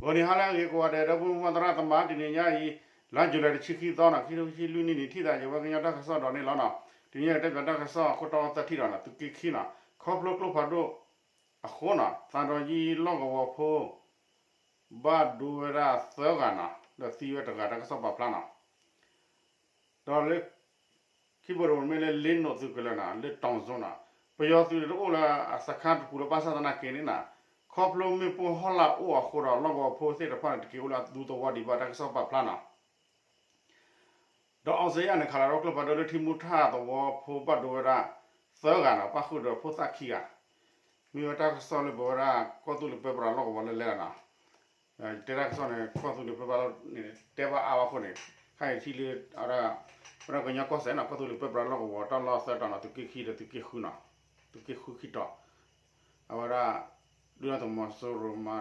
ဂီၤနံၤဟါလၢအဂ့ၤကိးဂၤဒဲး ဒီပုၢ်ဝဲၢ်သရၣ်သမါ တနံၤညါအံၤ လါယူၤလံတဆံခံသီနီၤ ခံထိခံဆံလွံၢ်နံၣ်န့ၣ် ထံၣ်သးယဝဲကညီတၢ်ကစီၣ်ဒီးန့ၣ်လီၤနီၤ. တနံၤညါအံၤ တဲပၠးတၢ်ကစီၣ်အခိၣ်တီသၢထံၣ်ဒီးနီၤ သုးက့ခံနီၤ ခီဖျိကျိဖးဒိၣ်အဃိနီၤ သံတောင်ကြီးလီၢ်ကဝီၤဖိ ဘၣ်ဒိဝဲဒၣ်သၢဂၤနီၤ ဒီးသံဝဲတဂၤ တၢ်ကစီၣ်ပာ်ဖျါနီၤ. ဒီးလၢ ခံဘိတဘိမ့ၢ်လၢလ့နိးသုးကလၢၤနီၤ လၢတီၤစိနီၤ ပယီၤသုးန့ၣ်တအိၣ်လၢအစခါတပူၤလၢဘၣ်ဆၣ်သနာ်က့န့ၣ်နီၤ ခီဖျိမ့ၣ်ပိၢ်ဟီၣ်လာ်အိၣ်အဃိဒီး လီၢ်ကဝီၤဖိသ့ၣ်တဖၣ်န့ၣ် တက့ၤအိၣ်လၢအသူသဝီဒံးဘၣ် တၢ်ကစီၣ်ပာ်ဖျါနီၤ. ဒီးအီစထြ့လယါန့ၣ် ခးလီၤဝဲကျိဖးဒိၣ်လၢထံမူထၣ်သဝီဖိဘၣ်ဒိဝဲဒၣ် သၢဂၤနီၤ ပၣ်ဃုာ်ဒီးဖိသၣ်ခံဂၤ မ့ၢ်ဝဲတၢ်ကစီၣ်လၢပဝဲဒၣ် ကီၢ်သူလ့ၤပၢပြးလီၢ်ကဝီၤလၢလဲၤလီၤနီၤ. တဲတၢ်ကစီၣ်န့ၣ် ကီၢ်သူလ့ၤပၢပြးလီၢ်န့ၣ် တဲဘၣ်အါဘၣ်အဃိန့ၣ် ခါအံၤထံၣ်လၢ ဝဲဒၣ်ကညီကီၢ်စဲၣ်နီၤ ကီၢ်သူလ့ၤပၢပြးလီၢ်ကဝီၤ တၢ်လီၢ်သၢတီၤနီၤ သုးက့ခံဒီးသုးက့ဃုနီၤ သုးက့ဃုခံတီၤ အဝဲဒၣ် ဒုၣ်ဒါသုးမီၤစိရိၤမၤ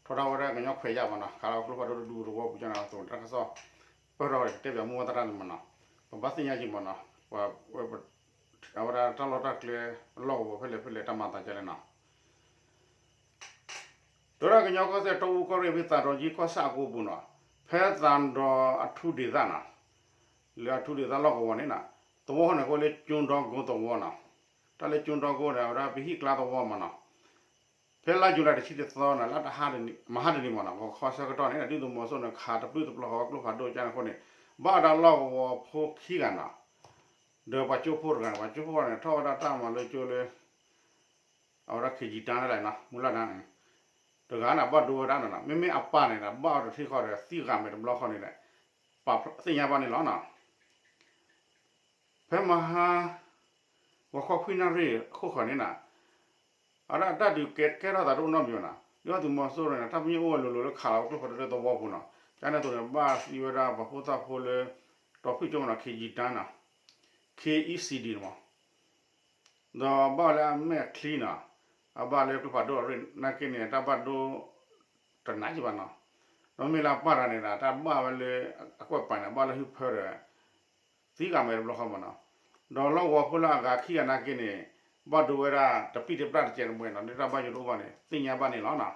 ထီဒါဝဲဒၣ်ကညီခွဲးယာ်မးနီၤ ခးလီၤကျိဖးဒိၣ်တဒူသဝီပူၤကန့ၣ်အသိး တၢ်ကစီၣ် ပၢၢ်ထီၣ်တဲပၠးမူဝဲသရၣ်န့ၣ်မးနီၤ ပဘၣ်သ့ၣ်ညါက့ၤမးနီၤ ပှၤ အဝဲဒၣ်တၢ်လီၢ်တၢ်ကျဲ လီၢ်ကဝီၤဖဲလဲၣ်ဖဲလဲၣ် တၢ်မၤသးဒ်လဲၣ်နီၤ. တဲဝဲဒၣ်ကညီကီၢ်စဲၣ်တီအူကီၢ်ရ့ၣ်ဖဲသံတောင်ကြီးကီၢ်ဆၣ်အကိပူၤနီၤ ဖဲသံတောင်အထူဒေသနီၤ လၢအထူဒေသလီၢ်ကဝီၤန့ၣ်နီၤ သဝီဃီန့ၣ် ကိးလၢကၠိဒီကိသဝီနီၤ တၢ်လၢကၠိဒီကိန့ၣ် အဝဲဒၣ်ပဟံၣ်ကျါသဝီမးနီၤ ဖဲလါယူၤလံတဆံတသီနီၤ လါတဟါတနံၤမးနီၤ ဂီၤခီဆၢကတီၢ်န့ၣ် ဒုၣ်ဒါသုးမီၤစိရိၤန့ၣ် ခးတပျုာ်တပျီၤဃီၤဝဲကျိဖးဒိၣ်ကန့ၣ်အဃိန့ၣ် ဘၣ်ဝဲဒၣ်လီၢ်ကဝီၤဖိခံဂၤနီၤ ဒီးပှၤကၠိဖိတဂၤန့ၣ် ပှၤကၠိဖိန့ၣ် ထီၣ်ဝဲဒၣ်တၢ်မၤလၢကၠိလၢ အဝဲဒၣ် ခ့ယံၤတၢ် န့ၣ်လီၤနီၤ မူလၢ်တၢ်န့ၣ် တဂၤန့ၣ် ဘၣ်ဒိဝဲဒၣ်နီၤ မ့မ့ၢ်အပၢ်န့ၣ်ဒီး ဘၣ်အီၤတထံၣ်ဃီဒီး သံဂၤမဲာ်တဘျီဃီန့ၣ်ဒီး ပသ့ၣ်ညါဘၣ်န့ၣ်လီၤနီၤ. ဖဲမဟါ ဂီၤခီခွံနၣ်ရံၣ်အခိၣ်ဃီန့ၣ်နီၤ အဝဲဒၣ်တၢ်ဒုးကဲထီၣ်သးတအိၣ်နီတမံၤဘၣ်နီၤ ဒုၣ်ဒါသုးမီၤစိရိၤန့ၣ် တၢ်ပညိၣ်အိၣ်ဝဲလိၤလိၤလၢခးလီၤဝဲကျိဖးဒိၣ်လၢသဝီပူၤနီၤ ကန့ၣ်အသိးန့ၣ် ဘၣ်သံဝဲဒၣ်ပှၤဖိသၣ်ဖိလၢ တီဖုၣ်ကၠိမးနီၤ ခ့ယံၤတၢ်နီၤ ခ့အံၣ်စံဒံးန့ၣ်မး ဒီးဘၣ်ဝဲလၢအမဲာ်ချံနီၤ အဘၣ်လၢကျိဖးဒိၣ်အရ့ၣ်နာ်က့န့ၣ် တၢ်ဘၣ်ဒိ တနးယံာ်ဘၣ်နီၤ ဒီးမ့ၢ်လၢအပၢ်တဂၤန့ၣ်ဒီး တၢ်ဘၣ်ဝဲလၢ အကွဲးပာ်န့ၣ် ဘၣ်လၢဟုဖၢဒီး သံဂၤမဲာ်တဘျီဃီမးနီၤ ဒီးလီၢ်ကဝီၤဖိလၢအဂၤခံဂၤနာ်က့န့ၣ် ဘၣ်ဒိဝဲဒၣ်တပံၢ်တပျၢ်တစဲးတမှဲၤနီၤ လၢတၢ်ဘၣ်ယိၣ်တအိၣ်ဘၣ်န့ၣ် သ့ၣ်ညါဘၣ်န့ၣ်လီၤနီၤ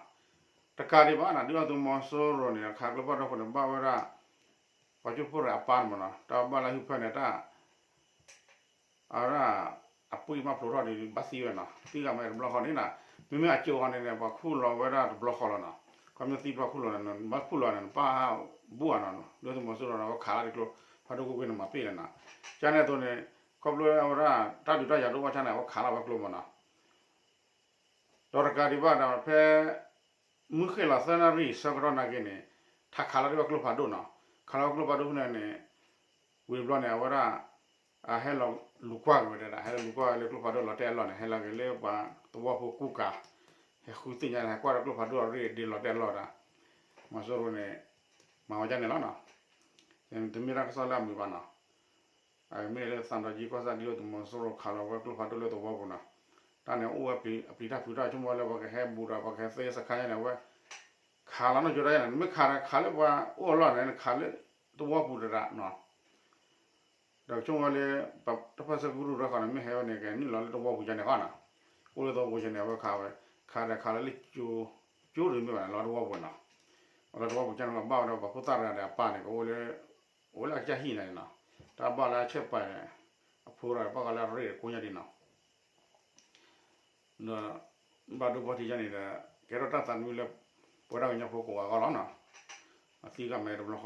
တကးဒံးဘၣ်နီၤ ဒုၣ်ဒါသုးမီၤစိရိၤန့ၣ် ခးကျိဖးဒိၣ်အဃိန့ၣ် ဘၣ်ဝဲဒၣ် ပှၤကၠိဖိတဂၤအပၢ်န့ၣ်မးနီၤ တၢ်ဘၣ်လၢဟုဖၢန့ၣ် တၢ် အဝဲဒၣ် အပှ့ၤမၤဖျိးထီၣ်ဒီး ဘၣ်သံဝဲနီၤ သံဂၤမဲာ်တဘျီဃီန့ၣ်နီၤ မ့မ့ၢ်အကၠိဃီန့ၣ်န့ၣ် ပှၤခူၣ်လီၤဝဲဒၣ်တဘျီဃီလီၤနီၤ ခီမ့ၢ်သံဘျီခူၣ်လီၤန့ၣ် နဘၣ်ခူၣ်လီၤန့ၣ် နပၢ်ဘူၣ်အီၤနီၤ ဒုၣ်ဒါသုးမီၤစိရိၤန့ၣ် အဝဲခးလၢတကျိ ဖးဒိၣ်ကိၣ်ကွံန့ၣ် မၤပ့ၢ်လီၤနီၤ ကန့ၣ်အသိးန့ၣ် ခီဖျိအဝဲဒၣ် တၢ်ဒုးတၢ်ယၤတအိၣ်ဘၣ်ဆၣ်န့ၣ် အဝဲခးလီၤဝဲကျိမးနီၤ ဒီးတကးဒံးဘၣ်ဒီး ဖဲ မုၢ်ဃ့ၢ်လီၤသၢနၣ်ရံၣ်ဆၢကတီၢ်နာ်က့န့ၣ် ထးခးလီၤဒံးဝဲကျိဖးဒိၣ်နီၤ ခးလီၤဝဲကျိဖးဒိၣ်ဖဲန့ၣ်န့ၣ် ဝံၤတဘျီန့ၣ် အဝဲဒၣ် အဟဲလီၤလူၤကွၢ်က့ၤဝဲဒၣ် ဟဲလီၤလူၤကွၢ်လၢကျိဖးဒိၣ်လီၤတဲာ်အလီၢ်န့ၣ် ဟဲလီၤက့ၤလၢပှၤသဝီဖိကူကၤ ဟဲဃုသ့ၣ်ညါ ဟဲကွၢ်ဒီးကျိဖးဒိၣ်အရ့ၣ်ဒ်လီၤတဲာ်အလီၢ်ဒၣ် မီၤစိရိၤန့ၣ် မၤဝဲဒ်န့ၣ်လီၤနီၤ တမ့ၢ်တၢ်ကစီၣ်လၢအမုာ်ဘၣ်နီၤ မ့ၢ်လၢသံတောင်ကြီးကီၢ်ဆၣ်ဒ်သိးသုးမီၤစိရိၤခးလီၤဝဲကျိဖးဒိၣ်လၢသဝီပူၤနီၤ တၢ်န့ၣ်အိၣ်ဝဲအပျံၤတၢ်ဖုးတၢ်ဆိကမိၣ်လၢပှၤကဟဲဘူးဒီးပှၤကဟဲသ့စခါညါန့ၣ် အဝဲ ခးလီၤနီၢ်ကၠိတၢ်ယါန့ၣ် နမ့ၢ်ခးဒီးခးလၢပှၤအိၣ်အလီၢ်န့ၣ် နခးလၢသဝီပူၤတဒၣ်နီၤ ဒီးဆိကမိၣ်လၢ တၢ်ပၢၢ်ဆၢကရူၢ်တၢ်ဃီန့ၣ် မ့ၢ်ဟဲဝဲန့ၣ် ကနုာ်လီၤလၢသဝီပူၤကန့ၣ်ဃီနီၤ အိၣ်လၢသဝီပူၤကန့ၣ် အဝဲခးဝဲ ခးဒီးခးလီၤလၢကၠိ ကၠိတမ့ၢ်ဘၣ်န့ၣ် လီၤသဝီပူၤနီၤ အလီၤသဝီပူၤကန့ၣ် ဘၣ်ဝဲဒီးပှၤဖိသၣ်တဂၤဒီးအပၢ်န့ၣ် ကအိၣ်လၢ အိၣ်လၢအကစၢ်ဟံၣ်န့ၣ်နီၤ တၢ်ဘၣ်လၢအဆဲးပာ်န့ၣ် အဖိဒီးဘၣ်ဃးလၢအရ့ၣ်ကိညါဒ်နီၤ ဒီး ဘၣ်ဒိဘၣ်ထံးယါန့ၣ်ဒီး ကဲထီၣ်တၢ်သးနံၣ်လၢ ပဝဲဒၣ်ကညီဖိကိးဂၤအဂီၢ်လီၤနီၤ အသံဂၤမဲာ်တဘျီဃီဒီး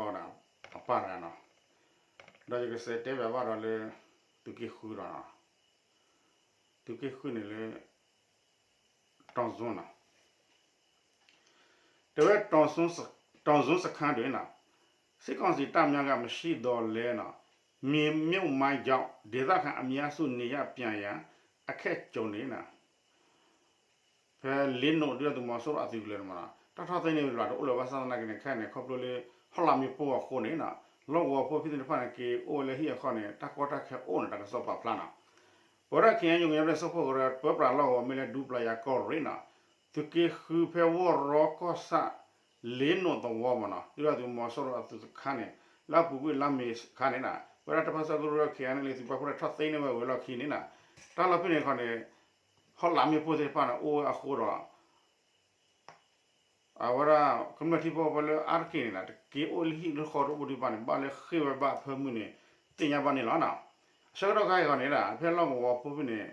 အပၢ်တဂၤနီၤ ဒီးယကစးတဲဘၣ်ဘၣ်ဒီးလၢ သုးက့ဃုဒီး သုးက့ဃုန့ၣ်လၢ တီၤစိနီၤ တဲဝဲ တီၤစိစခန်းတွင်နီၤ စစ်ကောင်စီတပ်များက မရှိသော်လည်းနီၤ မြေမြှုပ်မိုင်းကြောင့် ဒေသခံအများစု နေရပ်ပြန်ရန် အခက်ကြုံနေနီၤ ဖဲလ့နိးဒုၣ်ဒါသုးမီၤစိရိၤအသုးကလၢၤန့ၣ်မးနီၤ တၢ်ထီၣ်သ့န့ၢ်ဝဲတဘျီတအိၣ်လၢၤဘၣ်ဆၣ်သနာ်က့န့ၣ် ခဲအံၤန့ၣ် ခီဖျိလၢ ဟီၣ်လာ်မ့ၣ်ပိၢ်အဃိန့ၣ်နီၤ လီၢ်ကဝီၤဖိဖဲသ့ၣ်တဖၣ်န့ၣ် က့ၤအိၣ်ဝဲလၢဟံၣ်အဃီန့ၣ် တၢ်ကီတၢ်ခဲအိၣ်န့ၣ် တၢ်ကစီၣ်ပာ်ဖျါနီၤ ပဝဲဒၣ် ခ့ၣ်အဲၣ်ယူၣ် ကညီဒီကစၢ်ခိၣ်ကရၢ ပၢပြးလီၢ်ကဝီၤမ့ၢ်လၢဒူပျၤယၤကီၢ်ရ့ၣ်နီၤ သုးက့ဃုဖဲဝီၢ်ရီကီၢ်ဆၣ် လ့နိးသဝီမးနီၤ ဒုၣ်ဒါသုးမီၤစိရိၤအသုးစခန်းန့ၣ် လၢအပူၤကွံာ်လါမ့ၤအခါန့ၣ်နီၤ ပဝဲဒၣ်တၢ်ပၢၢ်ဆၢကရူၢ် ခ့ၣ်အဲၣ်ယူၣ် သုးပာ်ဖှိၣ်ထီၣ်သ့န့ၢ်ဝဲဝံၤအလီၢ်ခံန့ၣ်နီၤ တၢ်လီၢ်ဖဲန့ၣ်ခီန့ၣ် ဟီၣ်လာ်မ့ၣ်ပိၢ်သ့ၣ်တဖၣ်န့ၣ် အိၣ်ဝဲအဃိဒီး အဝဲဒၣ် ကမျၢၢ်ထံဖိကီၢ်ဖိလၢအါတက့ၢ်န့ၣ်ဒီး တက့ၤအိၣ်လၢဟံၣ်လၢဃီတအိၣ်ဒံးဘၣ်န့ၣ် ဘၣ်လၢဃ့ၢ်ဝဲဘၣ်အဖၢမုၢ်န့ၣ် သ့ၣ်ညါဘၣ်န့ၣ်လီၤနီၤ. အဆၢကတီၢ်ခါအံၤဂီၢ်န့ၣ်ဒီး ဖဲလီၢ်ကဝီၤဖိဖဲန့ၣ်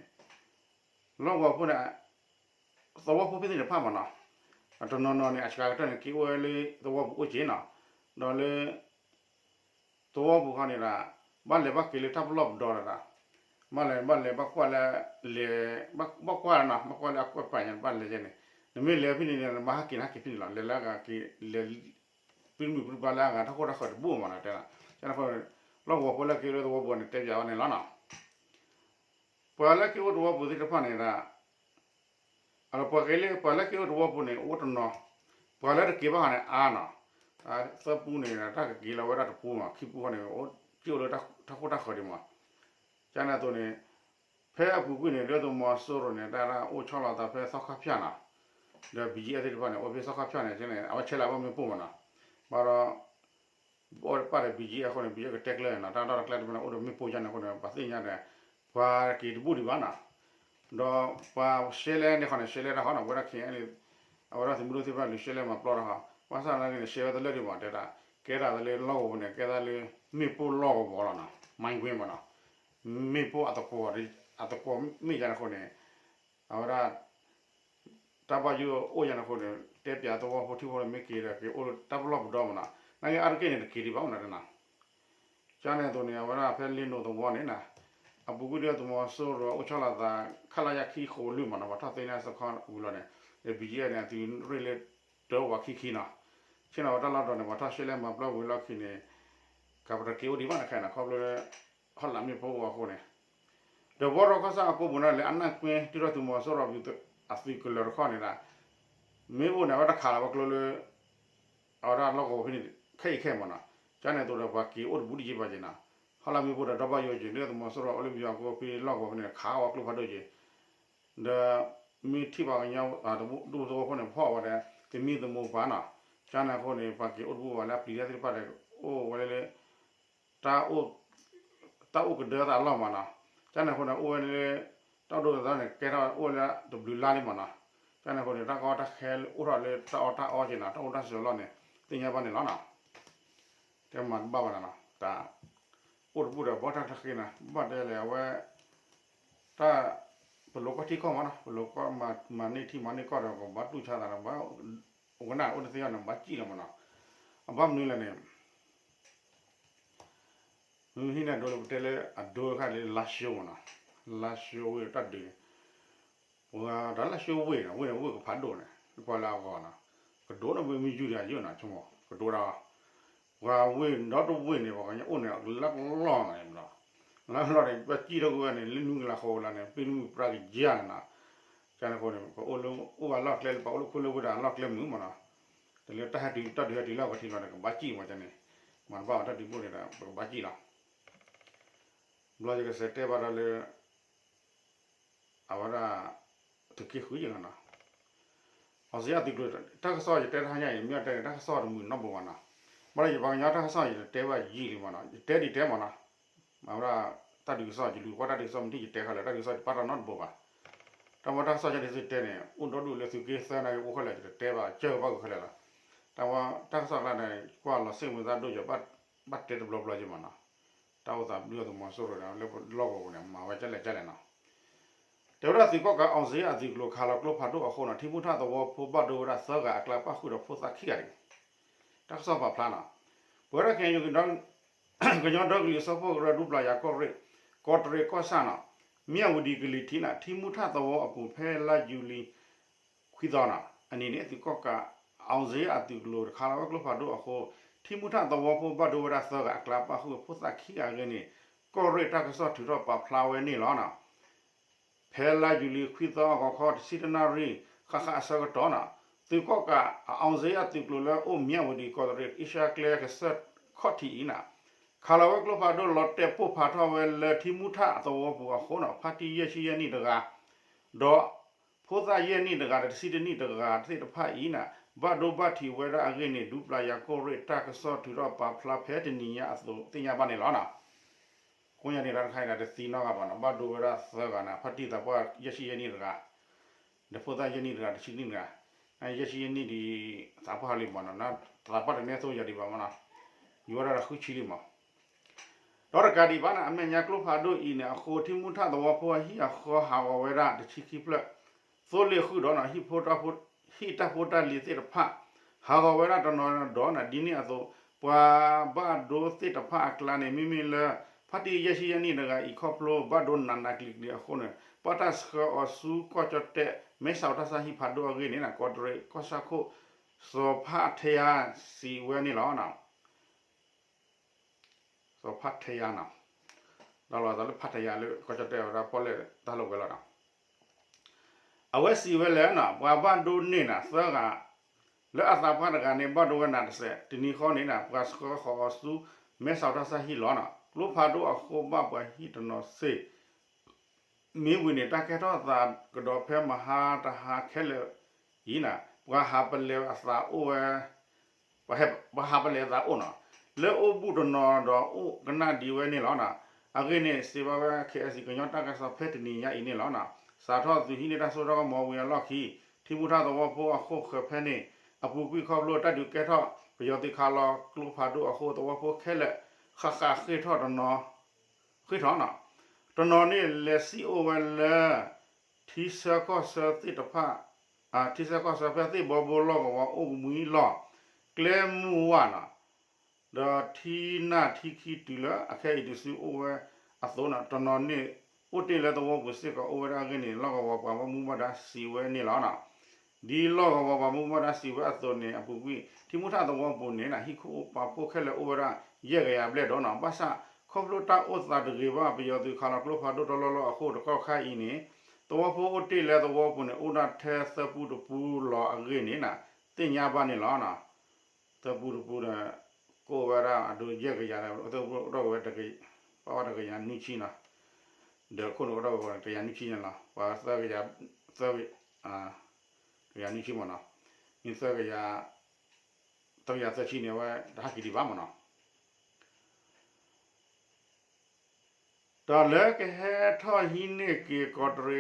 လီၢ်ကဝီၤဖိန့ၣ် သဝီဖိဖဲသ့ၣ်တဖၣ်မးနီၤ, တနီၤနီၤန့ၣ် အစှၤကတၢၢ်န့ၣ် က့ၤအိၣ်ဝဲလၢသဝီပူၤအိၣ်က့ၤနီၤ, ဒီးလၢ သဝီပူၤခီန့ၣ်ဒီး ဘၣ်လဲၤဘၣ်က့ၤလၢတၢ်ပလီၢ်ပဒီဒီး ဘၣ်လဲၤဘၣ်လဲၤဘၣ်ကွၢ်လၢ လဲၤ ဘၣ်ကွၢ်နီၤ ဘၣ်ကွၢ်လၢအကွဲးပာ်ညါဘၣ်လဲၤယဲန့ၣ်, နမ့ၢ်လဲၤဖဲန့ၣ်န့ၣ် နဘၣ်ဟဲက့ၤနဟဲက့ၤဖဲန့ၣ်လီၤ, လဲၤလၢအဂၤက့ၤ လဲၤ ပမုၢ်ပရူၢ်ပှၤလၢအဂၤ တၢ်ဃိၣ်တၢ်ဃၢၤတဘိမးနီၤ တဲလီၤ. ကန့ၣ်အဃိ လီၢ်ကဝီၤဖိလၢက့ၤလၢသဝီပူၤန့ၣ် တဲပၠးဝဲန့ၣ်လီၤနီၤ. ပှၤလၢက့ၤအိၣ်သဝီပူၤသ့ၣ်တဖၣ်န့ၣ်ဒီး အပှၤက့ၤလၢ ပှၤလၢက့ၤအိၣ်သဝီပူၤန့ၣ် အိၣ်တနီၤ, ပှၤလၢတက့ၤဘၣ်ခီန့ၣ်အါနီၤ, သၢပူန့ၣ် တၢ်ကက့ၤလီၤဝဲဒၣ်တပူမး ခံပူဃီန့ၣ် က့ၤအိၣ်လၢတၢ်ဃိၣ်တၢ်ဃၢၤဒံးမး. ကန့ၣ်အသိးန့ၣ် ဖဲအပူၤကွံာ်န့ၣ် ဒုၣ်ဒါသုးမီၤစိရိၤန့ၣ် တၢ်အိၣ်ဆီလီၤသးဖဲသီခါဖၠၣ်နီၤ, ဒီး ဘီကၠံအဲၣ်သ့ၣ်တဖၣ်န့ၣ် အိၣ်ဖဲသီခါဖၠၣ်န့ၣ် အဝဲဆဲးလၢအဘၣ်မ့ၣ်ပိၢ်မးနီၤ, ဘၣ်ဒီး အိၣ်ပာ်ဒီး ဘီကၠံအဲၣ်အဃိန့ၣ် ဘီကၠံအဲၣ်ကတဲကျၢၤနီၤ, တၢ်လီၢ်တကျဲတဘိန့ၣ် အိၣ်ဒီးမ့ၣ်ပိၢ်ယါန့ၣ်အဃိန့ၣ် ပှၤသ့ၣ်ညါဒီး ပှၤက့ၤတဘူၣ်ဒံးဘၣ်နီၤ, ဒီးပှၤရှဲလဲန့ၣ်ခီန့ၣ် ရှဲလဲတၢ်ဃီနီၤ, ဝဲဒၣ်ခဲအံၤန့ၣ် အဝဲဒၣ်သုးမုၢ်ဒိၣ်သ့ၣ်တဖၣ်လူၤရှဲလဲမၤပျီတၢ်ဃီ, ဘၣ်ဆၣ်သနာ်က့န့ၣ် ရှဲဝဲတလၢာ်ဒံးဘၣ်တဲဒၣ်, ကဲဒၣ်သးလၢလီၢ်ကဝီၤပူၤန့ၣ် ကဲဒၣ်လၢ မ့ၣ်ပိၢ်လီၢ်ကဝီၤလီၤနီၤ, မ့ၢ်ကွ့မးနီၤ, မ့ၣ်ပိၢ်အသကိး အသကိးမ့ၢ်ယါန့ၣ်အဃိန့ၣ် အဝဲဒၣ် တၢ်ဘၣ်ယိၣ်အိၣ်ယါန့ၣ်အဃိန့ၣ် တဲပၠးသဝီဖိထံဖိန့ၣ် မ့ၢ်က့ၤဒီးက့ၤအိၣ်လၢတၢ်ပလီၢ်ပဒီမးနီၤ, နာ်က့အါတက့ၢ်န့ၣ် တက့ၤဒံးဘၣ်မးနီၤတဲနီၤ. ကန့ၣ်အသိးန့ၣ် အဝဲဒၣ်ဖဲလ့နိးသဝီန့ၣ်နီၤ, အပူၤကွံာ်ဒုၣ်ဒါသုးမီၤစိရိၤ အိၣ်ဆီလီၤသး ခလရ ခံဃိးလွံၢ်မးနီၤ, ပှၤထီၣ်သ့ၣ်ညါစခီဝံၤလီၤန့ၣ် ဘီကၠံအဲၣ်န့ၣ် အသုးရ့ၣ်လၢတၢဝးခံခံနီၤ, ဆ့ၣ်နီၤဝဲတၢ်လီၢ်ဒီးန့ၣ် ပှၤထီၣ်ရှဲလဲမၤပျီဝံၤလီၢ်ခံန့ၣ် ကပတက့ၤအိၣ်ဒံးဘၣ်န့ၣ်ခဲအံၤနီၤ, ခီဖျိလၢ ဟီၣ်လာ်မ့ၣ်ပိၢ်အိၣ်အဃိန့ၣ် ဒီးဘီရီကီၢ်ဆၣ်အကိပူၤန့ၣ် လဲၤအနၢ်ကွ့ ဒုၣ်ဒါသုးမီၤစိရိၤ အသုးကလၢၤတခီန့ၣ်ဒီး မ့ၢ်အိၣ်န့ၣ် အဝဲတခးလီၤဝဲကျိလၢ အဝဲဒၣ်လီၢ်ကဝီၤဖဲန့ၣ် ခဲအံၤခဲအံၤမးနီၤ, ကန့ၣ်အသိးဒီးပှၤက့ၤအိၣ်တဘူးတယံၤဘၣ်က့ၤနီၤ, ဟီၣ်လာ်မ့ၣ်ပိၢ်ဒီးဒီဘၣ်ယိၣ်က့ၤ ဒုၣ်ဒါသုးမီၤစိရိၤအိၣ်လၢပယီၤအကိဖဲလီၢ်ကဝီၤဖဲန့ၣ် ခးဝဲကျိဖးဒိၣ်က့ၤ ဒီး မ့ၢ်ထံၣ်ပှၤကညီ ဒူသဝီဖိန့ၣ် ဖီၣ်ဝဲဒီး သမံသမိးပှၤနီၤ, ကန့ၣ်အဃိန့ၣ် ပှၤက့ၤအိၣ်တဘူးဘၣ်လၢအပျံၤတၢ်သ့ၣ်တဖၣ်ဒီး အိၣ်ဝဲလၢ တၢ်အိၣ်ကဒၢသးအလီၢ်မးနီၤ, ကန့ၣ်အဃိန့ၣ် အိၣ်ဝဲလၢ တၢ်အိၣ်ဒိၣ်သးန့ၣ် ကဲထီၣ်အိၣ်ဝဲလၢတဘျုးလါလံမးနီၤ, ကန့ၣ်အဃိန့ၣ် တၢ်ကီတၢ်ခဲအိၣ်ထီၣ်လၢတၢ်အီၣ်တၢ်အီက့ၤနီၤ, တၢ်အိၣ်တၢ်ဆိးအလီၢ်န့ၣ် သ့ၣ်ညါဘၣ်န့ၣ်လီၤနီၤ, တဲမၤတဘၣ်ဘၣ်နီၤနီၤ, တၢ် အိၣ်တဘူးဒီးဘီၣ်တၢ်တဃ့နီၤ, ဘၣ်တဲလဲၣ်အဝဲ တၢ် ပလိၤကီၢ်ထံကီၢ်မးနီၤ, ပလိၤကီၢ်မၤန့ၢ်ထံမၤန့ၢ်ကီၢ်ဒီး ကဘၣ်တူၢ်ဆါသးဒီး ဘၣ် ဝဲနၢ်အိၣ်တသ့အီၤန့ၣ် ဘၣ်စံၣ်လီၤမးနီၤ, အဘၣ်မနုၤလဲၣ်န့ၣ် မ့ၢ်ဟံးန့ၢ်ဒိလၢပတဲလၢအဒိတခါလၢလါၡိမးနီၤ, လါၡိဝ့ၢ်တၢ်ဒုးန့ၣ် ပှၤတၢ်လါၡိဝ့ၢ်န့ၣ် ဝ့ၢ်န့ၣ်ဝ့ၢ်ကဖးဒိၣ်န့ၣ် ကွၢ်လၢအဂီၢ်နီၤ, ကဒိၣ်န့ၣ်ဝ့ၢ်မ့ၢ်ယုၢ်တဂၤယုၢ်နီၤ ဆိကမိၣ် ကဒိၣ်ဒၣ် ပှၤဝ့ၢ်ဒီတဝ့ၢ်န့ၣ် ပှၤကညီအိၣ်န့ၣ် လၢကလီၢ်နီၤ, လၢကလီၢ်န့ၣ် ပှၤစံၣ်ထီၣ်ကွံာ်ဝဲန့ၣ် လၢနွံကလးဃိးကလးန့ၣ် ပ့ၢ်နွံပှၤကယၤန့ၣ်နီၤ, ကန့ၣ်အဃိန့ၣ် ပအိၣ်လၢအိၣ်ဘၣ်လီၢ်ကျဲလၢပှၤအိၣ်လၢခိၣ်လၢဝ့ၢ်ဒီးအလီၢ်ကျဲမုာ်မးနီၤ, တလၢတၢ်ဟဲတုၤတၢ်ဒုးဟဲတုၤလၢပှၤထံးလီၤန့ၣ် ကဘၣ်စံၣ်မးန့ၣ်, မၤတဘၣ်ဝဲတၢ်ဒုးဘိၣ်န့ၣ်ဒီး ပကဘၣ်စံၣ်လီၤ. ဘျီယကစးတဲဘၣ်ဒီးလၢ အဝဲဒၣ် သုးက့ဃုယဲၢ်လီၤနီၤ, အီစ့ၣ်အသုးကျိၤ တၢ်ကစီၣ်ယတဲတဟါညါအံၤ မ့ၢ်အတဲန့ၣ် တၢ်ကစီၣ်တမုာ်နီတဘိဘၣ်နီၤ, ဘၣ်ဒီးယပှၤကညီတၢ်ကစီၣ်ယတတဲဘၣ်ယံာ်လံမးနီၤ ယတဲဒံးတဲမးနီၤ, အဝဲဒၣ် တၢ်ဒုးကစီၣ် ယလူၤကွၢ်တၢ်ဒုးကစီၣ်မ့ၢ်ထံၣ်ယတဲခဲလၢာ် တၢ်ဒုးကစီၣ်ယပာ်ထီၣ်နီတဘိဘၣ်, တၢ်မ့ၢ်တၢ်ကစီၣ်ယဒုးသုတဲန့ၣ် အိၣ်ဒီဒူၣ်လၢသုးက့သၢနာ်က့အိၣ်ခဲလၢာ် ယတတဲဘၣ် ကၢကဘၣ်ဂုာ်ခဲလၢာ်လီၤ, တၢ်မ့ၢ်တၢ်ကစီၣ်ကျါန့ၣ် ကွၢ်လီၤစ့ၣ်မုာ်သးဒိၣ်ယ ဘၣ်တဲတဘျီဘျီက့ၤမးနီၤ, တၢ်အိၣ်သးဘျုးအသုးမီၤစိရိၤန့ၣ် လၢလီၢ်ကဝီၤပူၤန့ၣ် မၤဝဲကလဲၣ်ကလဲၣ်နီၤ တဲဝဲဒၣ်သုးကီၣ်ကး အောင်ဇေယျ အသုးကျိၤခးလီၤကျိဖးဒိၣ်အဃိနီၤ ထံမူထၣ်သဝီဖိဘၣ်ဒိဝဲဒၣ်သၢဂၤအကျါပၣ်ဃုာ်ဒီးဖိသၣ်ခံဂၤတဂ့ၤ, တၢ်ကစီၣ်ပာ်ဖျါနီၤ, ပဝဲဒၣ်ခဲအံၤ ကညီဒီကလုာ်အစၢဖှိၣ်ကရၢဒူပျၤယၤကီၢ်ရ့ၣ် ကီးတရံးကီၢ်ဆၣ်နီၤ, မၠၣ်ဝတံၤကလံၤထံးနီၤ ထံမူထၣ်သဝီအပူၤဖဲလါယူၤလံ ခွံသီနီၤ အနံၤန့ၣ် သုးကီၣ်ကး အောင်ဇေယျ အသုးကျိၤတခးလီၤဝဲကျိဖးဒိၣ်အဃိ ထံမူထၣ်သဝီဖိဘၣ်ဒိဝဲဒၣ်သၢဂၤအကျါပၣ်ဃုာ်ဖိသၣ်ခံဂၤအဂ့ၢ်န့ၣ် ကီၢ်ရ့ၣ်တၢ်ကစီၣ်ထုးထီၣ်ပာ်ဖျါဝဲန့ၣ်လီၤနီၤ. ဖဲလါယူၤလံခွံသီအဂီၤခီ တဆံတၢနၣ်ရံၣ် ဃၣ်ဃၣ်အဆၢကတီၢ်နီၤ သုးကီၣ်ကး အောင်ဇေယျ အသုးကျိၤလၢအိၣ်မၠၣ်ဝတံၤကီးတရံး အ့ရှါကျဲကစၢၢ်ခီၣ်ထံးအံၤနီၤ ခးလီၤဝဲကျိဖးဒိၣ်လီၤတဲာ်ပိၢ်ဖးထီၣ်ဝဲလၢထံမူထၣ်သဝီပူၤအဃိနီၤ ဖါတံၢ်ယဲၢ်ဆံယဲၢ်နံၣ်တဂၤ ဒီး ဖိသၣ်ယဲၢ်နံၣ်တဂၤဒီးတဆံတနံၣ်တဂၤသ့ၣ်တဖၣ်အံၤနီၤ ဘၣ်ဒိဘၣ်ထံးဝဲဒၣ်အဂ့ၢ်န့ၣ် ဒူပျၤယၤကီၢ်ရ့ၣ်တၢ်ကစီၣ်ထုးထီၣ်ပာ်ဖျါဖဲတနံၤညါအသိးသ့ၣ်ညါဘၣ်န့ၣ်လီၤနီၤ. ကိးညါန့ၣ်တၢ်တခါအံၤဒီး တသံနီတဂၤဘၣ်နီၤ ဘၣ်ဒိဝဲဒၣ်သၢဂၤန့ၣ် ဖါတံၢ်သးပှၢ်ယဲၢ်ဆံယဲၢ်နံၣ်တဂၤ ဒီးဖိသၣ်ယဲၢ်နံၣ်တဂၤ တဆံနံၣ်တဂၤ ယဲၢ်ဆံယဲၢ်နံၣ်ဒံး သးပှၢ်လံမးနီၤ, သးပှၢ်တန့ၢ်အသိးယၤဒံးဘၣ်မးနီၤ, ယူၤဝဲဒၣ်ဒီးဃုဆံလံမး. ဒီးတကးဒံးဘၣ်န့ၣ် အမဲာ်ညါကျိဖးဒိၣ်အံၤန့ၣ် အဃိ ထံမူထၣ်သဝီဖိအဟံၣ်အဃီဟးဂီၤဝဲဒၣ်တဆံခံဖျၢၣ်, သိလ့ၣ်ဃုာ်ဒီးနီၤ ဟံၣ်ဖိတၢ်ဖိ, ဟံၣ်တၢ်ဖိတၢ်လံၤသ့ၣ်တဖၣ် ဟးဂီၤဝဲဒၣ်တနီၤဒီးနီၤ ဒ်န့ၣ်အသိး ပှၤဘၣ်ဒိသ့ၣ်တဖၣ်အကျါန့ၣ် မ့မ့ၢ်လၢ ဖါတံၢ်ယဲၢ်ဆံယဲၢ်နံၣ်တဂၤအံၤခီဖျိဘၣ်ဒိနးနးကျံၤကျံၤအဃိန့ၣ် ဘၣ်တၢ်ဆှၢအီၤဆူကီၢ်ကၠီၣ်တဲၣ် မဲဆီးတၢ်ဆါဟံၣ်ဖးဒိၣ်အဂ့ၢ်န့ၣ် ကီးတရံးကီၢ်ဆၣ်ခိၣ် စီၤဖးထဲယါ စံးဝဲန့ၣ်လီၤ. စီၤဖးထဲယါနီၤ, ဒီးလီၤသးလၢဖးထဲယါလၢ ကီၢ်ကၠီၣ်တဲၣ်ဝဲဒၣ်ပီၣ်လဲၣ်တၢ်လီၢ်ဝဲလီၤနီၤ. အဝဲစံးဝဲလၢနီၤ ပှၤဘၣ်ဒိန့ၢ်နၤသၢဂၤ လၢအသးပှၢ်တဂၤန့ၣ် ဘၣ်ဒိဝဲနၤတစဲး, တနံၤဃီန့ၣ် ပှၤဆှၢဃီၤအီၤဆူ မဲဆီးတၢ်ဆါဟံၣ်လီၤနီၤ. ကျိဖးဒိၣ်အဃိဘၣ်ပှၤဟံၣ်တနီၤစ့ၢ် မ့ၢ်ဝံၤန့ၣ် တၢ်ကဲထီၣ်သးကဒီးဖဲမဟါတဟါခဲလၢာ်အံၤနီၤ ပှၤဟးပလဲၤအသးအိၣ်ဝဲ ပှၤဟးပလဲၤအသးအိၣ်နီၤ လၢအိၣ်ဘူးတနီၤဒီးအိၣ်ကနၣ်ဒံးဝဲန့ၣ်လီၤ. အဂ့ၢ်န့ၣ် စံးဘၣ်ဝဲ KIC ကညီတၢ်ကစီၣ်ဖဲတနံၤညါအံၤန့ၣ်လီၤ. စးထီၣ်သုးဟံးန့ၢ်တၢ်စိတၢ်ကမီၤဝံၤအလီၢ်ခံ ထံမူထၢ်သဝီဖိအခိၣ်ဃၢၤဖဲန့ၣ် အပူၤကွံာ်ခီဖျိတၢ်ဒုးကဲထီၣ် ပယီၤသုးခးလီၤကျိဖးဒိၣ်အဃိ သဝီဖိခဲလၢာ် ဃၣ်ဃၣ်ဃ့ၢ်ထီၣ်တနီၤ ဃ့ၢ်ထီၣ်နီၤ တနီၤန့ၣ်လဲၤစံၣ်အိၣ်ဝဲလၢ ထံဆၢကီၢ်ဆၢသ့ၣ်တဖၣ် ထံဆၢကီၢ်ဆၢဖဲသ့ၣ်ဘီဘိလီၢ်ကဝီၤအိၣ်မူလီၢ် ကျဲမုၢ်ဝၣ်နီၤ ဒီးထံနၢ်ထံခံတုၤလၢအခဲအံၤတုၤဆူအိၣ်ဝဲအသိးနီၤ တနီၤန့ၣ် အိၣ်တ့ၢ်လၢသဝီပူၤစ့ၢ်ကီးအိၣ်ဝဲဒၣ်အဂ့ၢ်န့ၣ် လီၢ်ကဝီၤပှၤဘၣ်မူဘၣ်ဒါစံးဝဲန့ၣ်လီၤ. ဒ်လီၢ်ကဝီၤပှၤဘၣ်မူဘၣ်ဒါစံးဝဲအသိးန့ၣ် အပူၤကွံာ် ထံမူထၢ်သဝီပူၤန့ၣ် ဟံၣ်ခိၣ်ပာ်ဖှိၣ်ခဲလၢာ်အိၣ်ဝဲဒၣ် ယဲၢ်ကယၤဘျဲၣ်ဒီးနီၤ ဘၣ်ဆၣ် ခီဖျိတၢ်အိၣ်သးတဂ့ၤဘၣ် ပယီၤသုးခးလီၤကျိဖးဒိၣ်တလီၢ်လီၢ်အဃိ တကီၢ်ခါအံၤန့ၣ် သဝီဖိအိၣ်တ့ၢ်လၢသဝီပူၤန့ၣ် အိၣ်ဒၣ်ထဲသၢပူတပူလီၤအဂ့ၢ်န့ၣ် သ့ၣ်ညါဘၣ်န့ၣ်လီၤ. သၢပူတပူဒီး ကအိၣ်ဝဲဒၣ်အဒိယဲၢ်ကယၤ သၢပူအိၣ်ထီၣ်က့ၤဝဲ ပာ်ဝဲတကယၤနွံဆံနီၤ ဒီးခိၣ်န့ၣ်အိၣ်ထီၣ်က့ၤဝဲတကယၤနွံဆံန့ၣ်လီၤ. ပှၤသၢကယၤ သၢ တကယၤနွံဆံမ့ၢ်နီၤ မ့ၢ်သၢကယၤ သၢကယၤသၢဆံန့ၣ် အဝဲတဟးက့ၤဒံးဘၣ်မ့ၢ်နီၤ ဒီးလၢကဟဲထီၣ်ဟံးန့ၢ်က့ၤကီ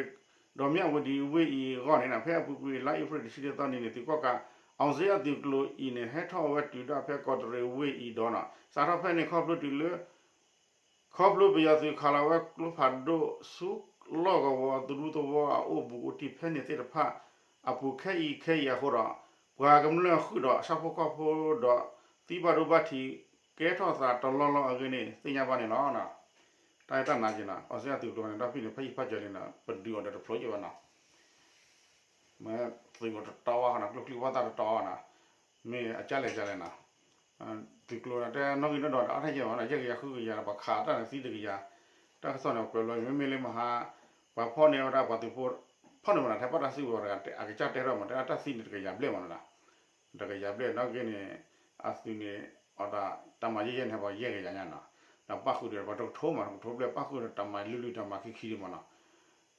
းတရံး ဒီးမၠၣ်ဝတံၤဝ့ၢ်အံၤအဂီၢ်န့ၣ် ဖဲအပူၤကွံာ်လါအ့ဖြ့ၣ် တဆံတသီနံၤန့ၣ် သုးကီၣ်ကး အောင်ဇေယျ သုးကျိၤအံၤန့ၣ် ဟဲထီၣ်ဝဲတုၤဒၣ်ဖဲကီးတရံးဝ့ၢ်အံၤဒီးနီၤ စးထီၣ်ဖဲန့ၣ်ခီဖျိတုၤလၢ ခီဖျိပယီၤသုးခးလီၤဝဲကျိဖးဒိၣ်ဆူလီၢ်ကဝီၤသရူးသဝီအအိၣ်ဘူးအိၣ်တံၢ်ဖဲန့ၣ်သ့ၣ်တဖၣ် အပူၤခဲအံၤခဲအံၤအဃိဒီး ပှၤကမျၢၢ်ဃုာ်ဒီးဆၣ်ဖိကီၢ်ဖိဒီး သံဘၣ်ဒိဘၣ်ထံး ကဲထီၣ်သးတလီၢ်လီၢ်အဂ့ၢ်န့ၣ် သ့ၣ်ညါဘၣ်န့ၣ်လီၤ. တၢ်အဲၣ်တၢ်နၤက့ၤနီၤ အောင်ဇေယျ သုးကျိၤန့ၣ် ဒီဖံၣ်န့ၣ် ဖဲယံၤဖးစၢၤလံနီၤ ပဒုးအီၤဒီးတဖျိးယံၤဘၣ်နီၤ မ့ၢ်သုးကျိၤတတီဝါဃီနီၤ ကျိချံဝါသၣ်တတီဝါနီၤ မ့ၢ်အကၢ်လဲၣ်ကၢ်လဲၣ်နီၤ သုးကျိၤန့ၣ် တဲနီၣ်ဂံၢ်နီၣ်ဒွးဒီး အါထီၣ်ယဲၢ်ဘၣ်နီၤ ယဲၢ်ကယၤဃုကယၤဒီး ပှၤခးတၢ်န့ၣ်သံတကယၤ တၢ်ကစီၣ်န့ၣ် ကွဲးဘျီ မ့မ့ၢ်လၢမဟါ ပှၤဖီၣ်န့ၢ်ဝဲဒၣ်ပှၤသုးဖိ ဖီၣ်န့ၢ်မးနီၤ ထဲပှၤတၢ်စုကဝဲၤတဂၤ အကစၢ်တဲထီၣ်မး တဲဒၣ်တၢ်သံန့ၣ်တကယၤဘျဲၣ်မးနီၤ တကယၤဘျဲၣ်နီၣ်ဂံၢ်န့ၣ် အသုးန့ၣ် အီၤဒၣ် တၢ်မၤယဲၢ်ယဲၢ်န့ၣ် ပှၤယဲၢ်ကယၤညါနီၤ ဒီးပၣ်ဃုာ်ဒီးပှၤတကထိမး တကထိဘျဲၣ် ပၣ်ဃုာ်ဒီးတၢ်မၤလုၢ်လုၢ်တၢ်မၤခံခံဒံးမးနီၤ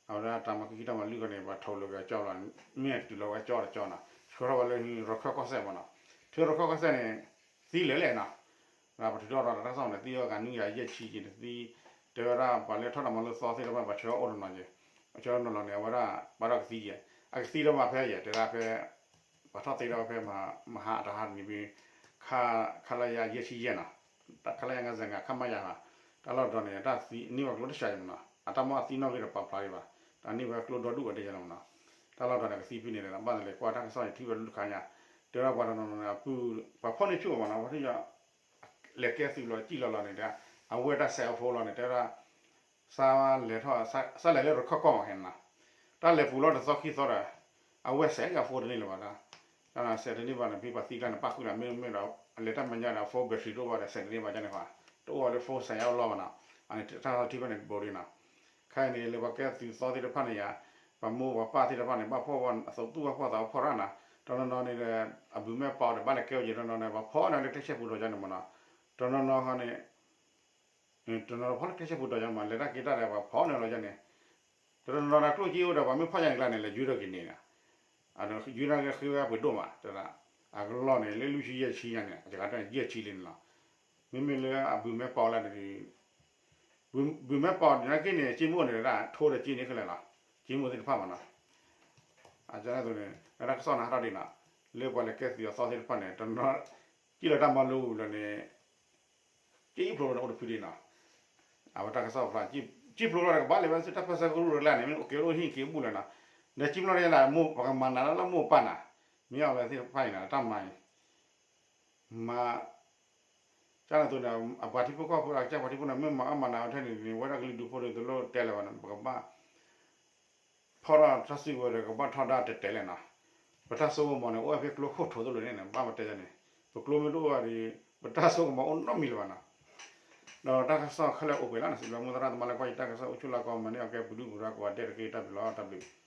အဝဲဒၣ်တၢ်မၤခံခံတၢ်မၤလုၢ်ခီန့ၣ် ပှၤထိးလီၤက့ၤအကၠီလီၤ မ့ၢ်တုၤလီၤဝဲကၠီတကၠီနီၤ ဆှၢထီၣ်ဝဲလၢရခၢၣ်ကီၢ်စဲၣ်မးနီၤ ဆှၢရခၢၣ်ကီၢ်စဲၣ်န့ၣ် သံလၢာ်လဲၣ်နီၤ ပှၤထုးထီၣ်ဒီးတၢ်ကစီၣ်န့ၣ် သံအီၤဂၤနွံကယၤယဲၢ်ဆံက့ၤတသံ တဲဝဲဒၣ်ပှၤလၢထီၣ်တၢ်မၤလိသီသ့ၣ်တဖၣ် ပှၤဆှၢအီၤအိၣ်တနီၤက့ၤ ပှၤဆှၢအီၤနီၤလီၤန့ၣ် အဝဲဒၣ်ဘၣ်ထီၣ်ကသံက့ၤ အကသံထီၣ်မးဖဲယဲၢ်တဲဒၣ်ဖဲ ပှၤထီၣ်သ့ထီၣ်ဖဲမဟါတဟါတနံၤဖဲ ခလရ ယဲၢ်ဆံယဲၢ်နီၤ ခလရ ငါးဆယ့်ငါး ခမရ နီၤ တၢ်လီၢ်တတီၤန့ၣ် တၢ်သံန့ၢ်ဝဲကျိတဆှးယဲၢ်မးနီၤ အတၢ်မ့ၢ်အသံနီၣ်ဂံၢ်ဒီးပာ်ဖျါဒံးဘၣ် တၢ်န့ၢ်ဝဲကျိဒီဒူၣ်ဝဲဒၣ်ယဲၢ်လီၤမးနီၤ တၢ်လီၢ်တတီၤန့ၣ် ကသံဖဲန့ၣ်ဒီး ဘၣ်သ့ၣ်လဲၤကွၢ်တၢ်ကစီၣ်န့ၣ် ထံၣ်ဝဲဒၣ်တခါညါ တဲဝဲဒၣ်ပှၤတနီၤနီၤန့ၣ် အပုၢ် ပှၤဖီၣ်န့ၢ်ဆူၣ်အီၤမးနီၤ ပှၤထံၣ် လဲၤကဲသုးလီၤ စံၣ်လီၤလီၤန့ၣ် အဝဲတၢ်စဲးအဖိလီၤန့ၣ် တဲဝဲဒၣ် စးလဲၤထီၣ် စးလဲၤလၢရခၢၣ်ကီၢ်မးခဲနီၤ တၢ်လဲၤပူၤလီၤတသီခံသီဒီး အဝဲစဲးက့ၤအဖိတန့ၢ်လၢၤဘၣ်တၢ် စဲးတန့ၢ်ဘၣ်န့ၣ် ဖဲပှၤသံကျါန့ၣ် ပၣ်ဃုာ်ဒီး မ့တမ့ၢ်ဒီး လဲၤတၢ်မဲာ်ညါဒီး အဖိ battery တအိၣ်ဘၣ်ဒီး စဲးတန့ၢ်ဘၣ်ကန့ၣ်ဃီ တအိၣ်ဘၣ်လၢ phone စဲးအလီၢ်ဘၣ်နီၤ အန့ၣ်တၢ်ထီၣ်ထံဖဲန့ၣ်တဘိလံနီၤ ခဲအံၤန့ၣ် လၢပှၤကဲသုးသီသ့ၣ်တဖၣ်န့ၣ်ယါ ပှၤမိၢ်ပှၤပၢ်သ့ၣ်တဖၣ်န့ၣ် ဘၣ်ဖီၣ်ဝဲအသိးသူၣ်ဘၣ်ဖီၣ်သးအဖီၣ်ရၣ်နီၤ တနီၤနီၤန့ၣ်ဒီး အဘုးမဲပီးဒီး ဘၣ်လဲၤကဲဝဲက့ၤ တနီၤနီၤန့ၣ် ပှၤဖီၣ်န့ၢ်လၢကျဲဆဲပူၤဒီးယါန့ၣ်မးနီၤ တနီၤနီၤဃီန့ၣ် တနီၤဖီၣ်လၢကျဲဆဲပူၤဒီးယါန့ၣ်မး လဲၤတၢ်က့ၤတၢ်ဒီး ပှၤဖီၣ်န့ၢ်လီၤယါန့ၣ် တနီၤနီၤဒီးကျိၣ်စ့အိၣ်ဒီး ပှၤမ့ၢ်ဖီၣ်ယါန့ၣ်ကျါန့ၣ် လဲၤယုၢ်ထီၣ်က့ၤန့ၣ် ယုၢ်ထီၣ်က့ၤဃ့ဝဲပှ့ၤဒိၣ်မး တဲဒၣ် အကလီၢ်န့ၣ် လၢလွံၢ်ဆံယဲၢ်ဆံညါန့ၣ် အစှၤတၢ်န့ၣ် ယဲၢ်ဆံလံန့ၣ်လီၤ မ့မ့ၢ်လၢအဘုးမဲပီးလၢ ဘုးမဲပီးန့ၣ် နာ်က့န့ၣ် က့မ့ၢ်အိၣ်န့ၣ်ဒၣ် ထိဒီးက့န့ၣ်ခဲလၢာ်လီၤ က့မ့ၢ်အိၣ်သ့ၣ်တဖၣ်မးနီၤ အန့ၣ်အသိးန့ၣ် တၢ်ကစီၣ်န့ၣ်ဟးထီၣ်ဒံးနီၤ, လၢပှၤလဲၤကဲသုးအသီသ့ၣ်တဖၣ်န့ၣ် တနီၤ ကံၣ်လီၤတၢ်မၤလိဝံၤလီၤန့ၣ် ကံၣ်ဖျိးလီၤန့ၣ်အိၣ်တဖုဒံးနီၤ, အဝဲတၢ်ကစီၣ်ဖျါ ကံၣ်ဖျိးလီၤဒီးကဘၣ်လဲၤဝဲဆူတၢ်ပၢဆှၢကရူၢ်ကရၢလၢန့ၣ် မ့ၢ်အိၣ်က့ၤအိၣ်ဟံၣ်က့ၤဘူၣ်လၢၤနီၤ, ဒီးကံၣ်ဖျိးလီၤလၢ ပကမၤနးလၢလၢမိၢ်ပၢ်နၤ, မ့ၢ်အဝဲသ့ၣ်တဖၣ်အံၤနီၤ တၢ်မၤအံၤ မၤ ကန့ၣ်အသိးန့ၣ် အပှၤထံဖိကီၢ်ဖိ အကစၢ်ပှၤထံဖိန့ၣ် မ့ၢ်မၤအီၣ်မၤနးဝဲထဲန့ၣ်န့ၣ် ဝဲဒၣ်ကလုာ်ဒူၣ်ဖိန့ၣ် တလိၣ်တဲလၢၤဘၣ်န့ၣ် ပကဘၣ် ဖီၣ်ထီၣ်တၢ်စုကဝဲၤဒီးကဘၣ်ထီဒါတဲာ်တဲာ်လဲၣ်နီၤ, ပတၢ်စိကမီၤန့ၣ် အိၣ်ဝဲဖဲကျိခိၣ်ထိးသိးလိာ်န့ၣ် ဘၣ်ပတဲန့ၣ်, ပကျိမ့ၢ်တအိၣ်ဘၣ်ဒီး ပတၢ်စိကမီၤအိၣ်နီတမံၤလၢၤဘၣ်နီၤ, ဒီးတၢ်ကစီၣ်ခဲလၢာ်အိၣ်ပှဲၤလီၤန့ၣ် စံးဘျုးမိၢ်သရၣ်သမါလၢကွၢ်ယတၢ်ကစီၣ်အိၣ်ဆူၣ်လၢကီၢ်မၤန့ၢ်အီၤကဲပဒုၣ်ပဒါကိးဂၤဒဲးတက့ၢ် တၢ်ဘျုးလီၤ တၢ်ဘျုး